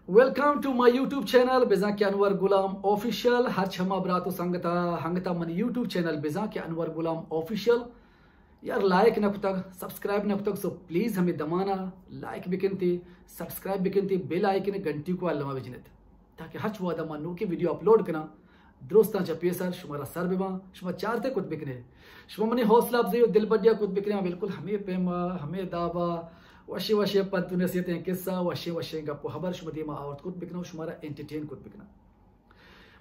Welcome to my YouTube channel بزاں کہ انور غلام آفیشل۔ ہرچ ہما برات و سنگتا ہنگتا منی یوٹیوب چینل بزاں کہ انور غلام آفیشل، یار لائک نہ کتگ، سبسکرائب نہ کتگ، سو پلیز ہمے دمانا لائک بکنتے، سبسکرائب بکنتے، بیل آئیکن گھنٹی کو الما بجنت، تاکہ ہرچ وہدا ما نوکیں ویڈیو اپلوڈ کناں، درستاں چہ پیسر شمارا سر بباں، شما چارتے کت بکنے، شما منی حوصلہ افزائی و دل بڈیا کت بکنے، بالکل ہمے پیما، ہمے دابا، وشیں وشیں پنت و نصیحتیں قصہ، وشیں وشیں گپ و خبر شما دیما آورت کت بکناں و شمارا انٹرٹین کت بکناں۔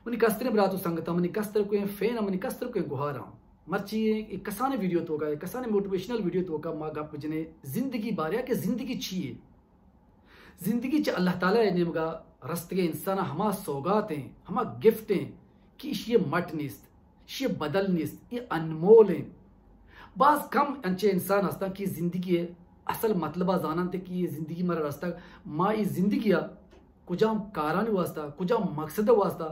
منی کستریں برات و سنگتاں، منی کستر کوئیں فین، منی کستر کوئیں گوہاراں، مرچی اے کسانیں ویڈیو توکا، اے کسانیں موٹیویشنل ویڈیو توکا ما گپ جنیں زندگی باریا کہ زندگی چی اے؟ زندگی چہ اللہ تعالی ء نیمگا رستگیں انسان ء ہما سوگات ایں، ہما گفٹ ایں کہ ایشی ء مٹ نیست، ایشی ء بدل نیست، اے انمول ایں۔ باز کم انچیں انسان ہستاں کہ زندگی ء اصل مطلب ء زاننت کہ اے زندگی مارا رستگ، ما اے زندگی ء کجام کارانی واسطہ، کجام مقصد ء واسطہ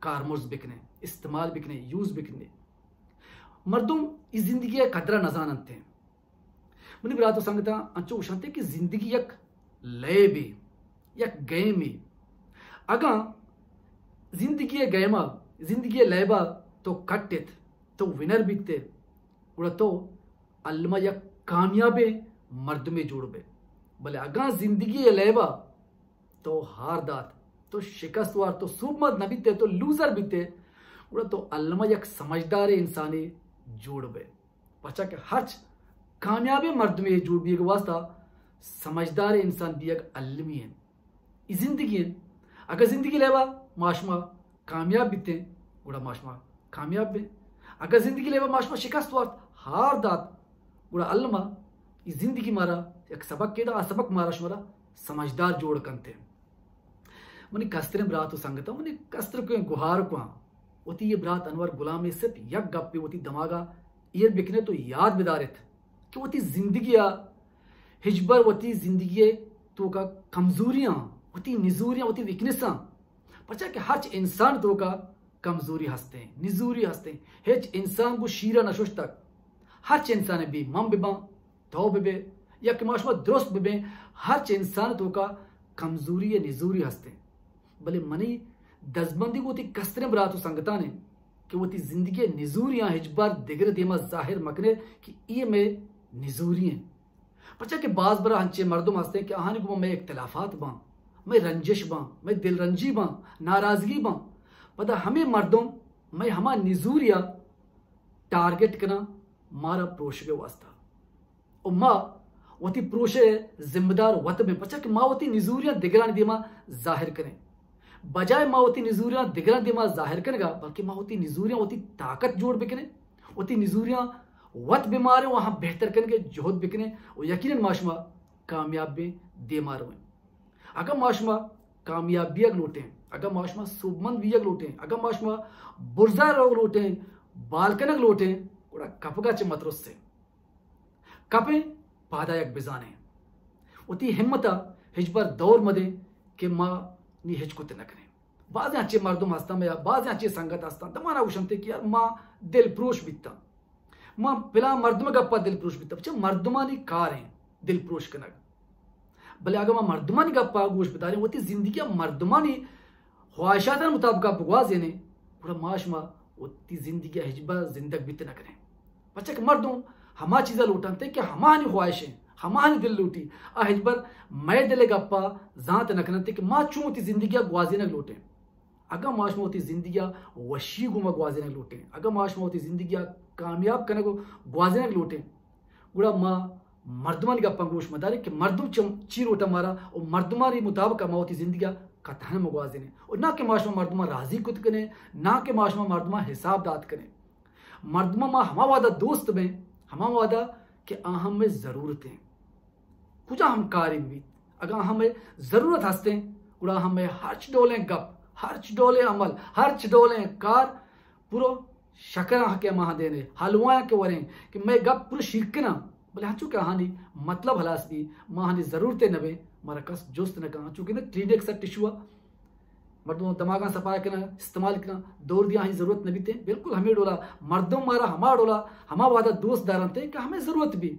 کارمرز بکنیں، استعمال بکنیں، یوز بکنیں۔ مردم اے زندگی ء قدر ء نزاننت۔ منی برات و سنگتاں، انچو گوشنت کہ زندگی یک لیبے، یک گیمے۔ اگاں زندگی ء گیما، زندگی ء لیبا تو کٹ ات، تو ونر بیت ئے، گڑا تو الما یک کامیابیں مردمے جوڑ بئے۔ بلے اگاں زندگی ء لیبا تو ہار دات، تو شکست وارت، تو سوبمند نہ بیت ئے، تو لوزر بیت ئے، گڑا تو الما یک سمجھداریں انسانے جوڑ بئے۔ پرچا کہ ہرچ کامیابیں مردمے جوڑ بیگ واسطہ سمجھداریں انسان بیگ المی انت۔ اے زندگی انت۔ اگاں زندگی لیبا ما شما کامیاب بیتیں، گڑا ما شما کامیاب بیں۔ اگاں زندگی لیبا ما شما شکست وارت، ہار دات، گڑا الما اے زندگی مارا یک سبق کے دا، آ سبق مارا شمارا سمجھدار جوڑ کنت۔ منی کستریں برات و سنگتاں، منی کستر کوئیں گوہار کواں، وتی اے برات انور غلام ء صرف یک گپے وتی دماغا ایر بکنے تو یاد بدارت کہ وتی زندگی ء ہچبر وتی زندگی ء توکا کمزوریاں، وتی نزوریاں، وتی ویکنساں، پرچا کہ ہرچ انسان توکا کمزوری ہستیں، نزوری ہستیں۔ ہچ انسان گوں شیرا نہ ششتگ۔ ہرچ انسان بی من بباں، تو ببے، یا کہ ما شما درست ببیں، ہرچ انسان توکا کمزوری ء نزوری ہستیں۔ بلے منی دزبندی گوں وتی کستریں برات و سنگتانے کہ وتی زندگی ء نزوریاں ہچبر دگر دیما ظاہر مکنے کہ اے مئے نزوری انت۔ پرچا کہ باز برا انچیں مردم ہستیں کہ آہانی گوما مئے اختلافات باں، مئے رنجش باں، مئے دلرنجی باں، ناراضگی باں۔ پدا ہمے مردم مئے ہما نزوریا ٹارگٹ کناں مارا پروشگ ء واسطہ۔ و ما وتی پروش ء ذمہ دار وت بیں، پرچا کہ ما وتی نزوریاں دگرانی دیما ظاہر کنیں۔ بجائے ما وتی نزوریاں دگرانی دیما ظاہر کنگا، بلکہ ما وتی نزوریاں وتی طاقت جوڑ بکنیں، وتی نزوریاں وت بماریں و آہاں بہتر کنگ ء جہد بکنیں و یقیناً ما شما کامیاب بیں، دیما رویں۔ اگاں ما شما کامیاب بیگ لوٹیں، اگاں ما شما سوبمند بیگ لوٹیں، اگاں ما شما برزا روگ لوٹیں، بال کنگ لوٹیں، گڑا کپگا چہ مترسیں۔ کپیں، پادا یک بزانیں۔ وتی ہمتا ہچبر دور مدیں کہ ما نی ہچ کت نہ کنیں۔ بازیں انچیں مردم ہستاں، یا بازیں انچیں سنگت ہستاں، دمانا گوشنتے کہ یار ما دل پروش بیتاں، ما پلان مردم گپا دل پروش بیتاں۔ بچہ مردمانی کار ہیں دل پروش کنگ۔ بلے اگاں ما مردمانی گپا گوش بداریں، وتی زندگی ء مردمانی خواہشاتانی مطابق بگوازینیں، گڑا ما شما وتی زندگی ء ہچبر زندگ بیت نہ کنیں۔ پرچا کہ مردم ہما چیزا لوٹنت کہ ہماہانی خواہش ہیں، ہماہانی دل لوٹی، آ ہچبر مئے دل ء گپا زانت نہ کننت کہ ما چون وتی زندگی ء گوازینگ لوٹیں۔ اگاں ما شما وتی زندگی ء وشی گوما گوازینگ لوٹیں، اگاں ما شما وتی زندگی ء کامیاب کنگ و گوازینگ لوٹیں، گڑا ما مردمانی گپاں گوش مداریں کہ مردم چم-، چی لوٹاں مارا و مردمانی مطابق ما وتی زندگی ء قطعاً مگوازینیں۔ و نہ کہ ما شما مردماں راضی کت کنیں، نہ کہ ما شما مردماں حساب دات کنیں۔ مردماں ما ہما وہدا دوست بیں، ہما وہدا کہ آہاں مئے ضرورت ہیں۔ کجا ہم کارے بیت، اگاں ہمے ضرورت ہستیں، گڑا ہمے ہرچ ڈولیں گپ، ہرچ ڈولیں عمل، ہرچ ڈولیں کار پورو شکراں کہ ماہ دینے، حلوایاں کہ وریں کہ مئے گپ پورو شیرکناں، بلے ہنچو کہ آہانی مطلب ہلاس بی، ماہانی ضرورتے نبے، مارا کس جست نہ کن، ہنچو کہ ٹرینڈ ایک سا ٹشوا مردم دماغاں صفا کناں، استعمال کناں، دور دیا ہی ضرورت نہ بیتے۔ بالکل ہمے ڈولا مردم مارا ہما ڈولا ہما وعدہ دوست دارنتے کہ ہمیں ضرورت بی۔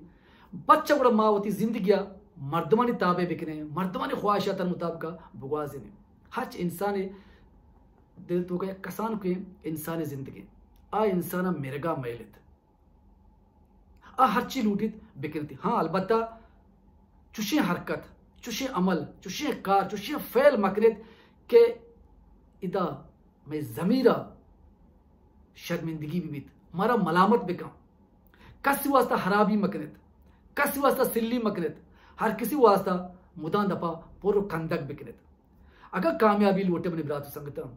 بچہ گڑا ما وتی زندگیا مردمانی تابع بکنیں، مردمانی خواہشاتانی مطابق بگوازینیں۔ ہرچ انسان دل توکا یک کسانکیں انسان زندگیں، آ انسان مرگا میلت، آ ہرچی لوٹیت بکنتی۔ ہاں، البتہ چوشیں حرکت، چوشیں عمل، چوشیں کار، چوشیں فعل مکنت کہ ادا مئے ضمیرا شرمندگی بہ بیت، مارا ملامت بکن۔ کسی واسطہ حرابی مکنت، کسی واسطہ سلی مکنت، ہر کسی واسطہ مدام دپا پر و کندگ بکنت۔ اگاں کامیابی لوٹے منی برات و سنگتاں،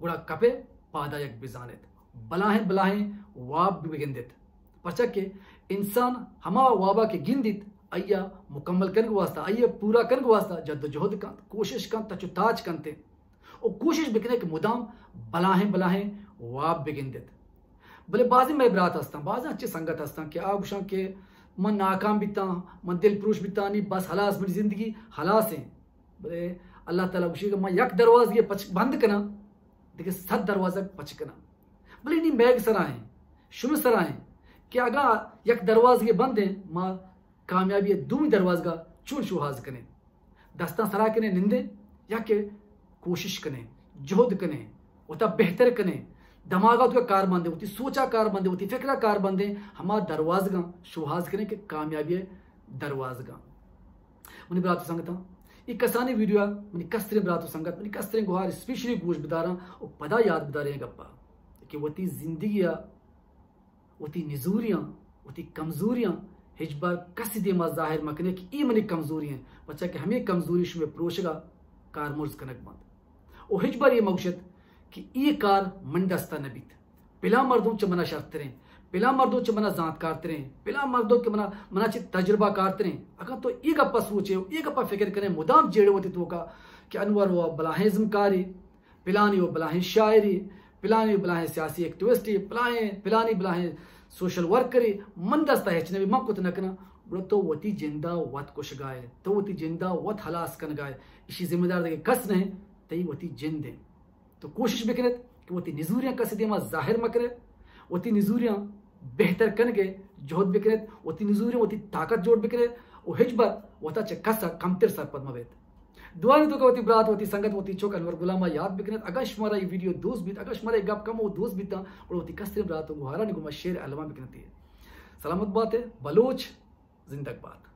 گڑا کپے پادا یک بزانت، بلاہیں بلاہیں واب بگندت۔ پرچا کہ انسان ہما وابا کہ گندیت، آئیا مکمل کنگ واسطہ، آئیا پورا کنگ واسطہ جد و جہد کنت، کوشش کنت، تچ و تاچ کنت۔ و کوشش بکنے کہ مدام بلاہیں بلاہیں واب بگندت۔ بلے بازیں مئے برات ہستاں، بازیں اچے سنگت ہستاں کہ آ گوشاں کہ من ناکام بیتاں، من دل پروش بیتاں، نی بس ہلاس، منی زندگی ہلاس ہیں۔ بلے اللہ تعالیٰ گوشی کہ من یک دروازگے پچ بند کناں، دیکھے صد دروازگ پچ کناں۔ بلے نی میگ سرا ہیں، شمی سرا ہیں کہ اگاں یک دروازگے بند ہیں، ما کامیابی دومی دروازگا چون شوہاز کنیں۔ دستاں سرا کنیں نندیں یا کہ کوشش کنیں، جہد کنیں، وتا بہتر کنیں، دماغا تو کار بندیں، وتی سوچا کار بندیں، وتی فکرا کار بندیں، ہما دروازگاں شوہاز کنیں کہ کامیابی دروازگاں۔ منی برات و سنگتاں، ای کسانی ویڈیو منی کستریں برات و سنگت، منی کستریں گوہار اسپیشلی گوش بداراں و پدا یاد بداریں گپا کہ وتی زندگی وتی نزوریاں، وتی کمزوریاں ہچبر کسی دیما ظاہر مکنے کہ ای منی کمزوری ہیں، پرچا کہ ہمیں کمزوری شمے پروشگا کارمرز کنگ بنت۔ و ہچبر یہ مگوشت کہ ای کار من دستا نبیت۔ پلاں مردم چہ منا شرتریں، پلاں مردم چہ منا زانتکارتریں، پلاں مردم کہ منا، منا چہ تجربہ کارتریں۔ اگاں تو ای گپا سوچے و ای گپا فکر کنے، مدام جیڑے وتی توکا کہ انور و بلاہیں ازمکاری، پلانی و بلاہیں شاعری، پلانی و بلاہیں سیاسی ایکٹیوسٹی، پلاہیں، پلانی بلاہیں سوشل ورکری، من دستا ہچ نبی، من کت نکناں، گڑا تو وتی جندا وت کشگائے، تو وتی جندا وت ہلاس کنگائے، اشی ذمہ دار دگہ کس نہیں، تئی وتی جند ہیں۔ تو کوشش بکنت کہ وتی نزوریاں کسی دیما ظاہر مکنت، وتی نزوریاں بہتر کنگے جہد بکنت، وتی نزوریاں وتی طاقت جوڑ بکنت و ہچبر وتا چہ کسا کمتر سرپد مبیت۔ دعانی توکا وتی برات، وتی سنگت، وتی چک انور غلام ء یاد بکنت۔ اگاں شمارا اے ویڈیو دوست بیت، اگاں شمارا اے گپ کمو دوست بیت، گڑا وتی کستریں برات و گوہارانی گوما شیئر الما بکنت۔ سلامت بات، بلوچ زندگ بات۔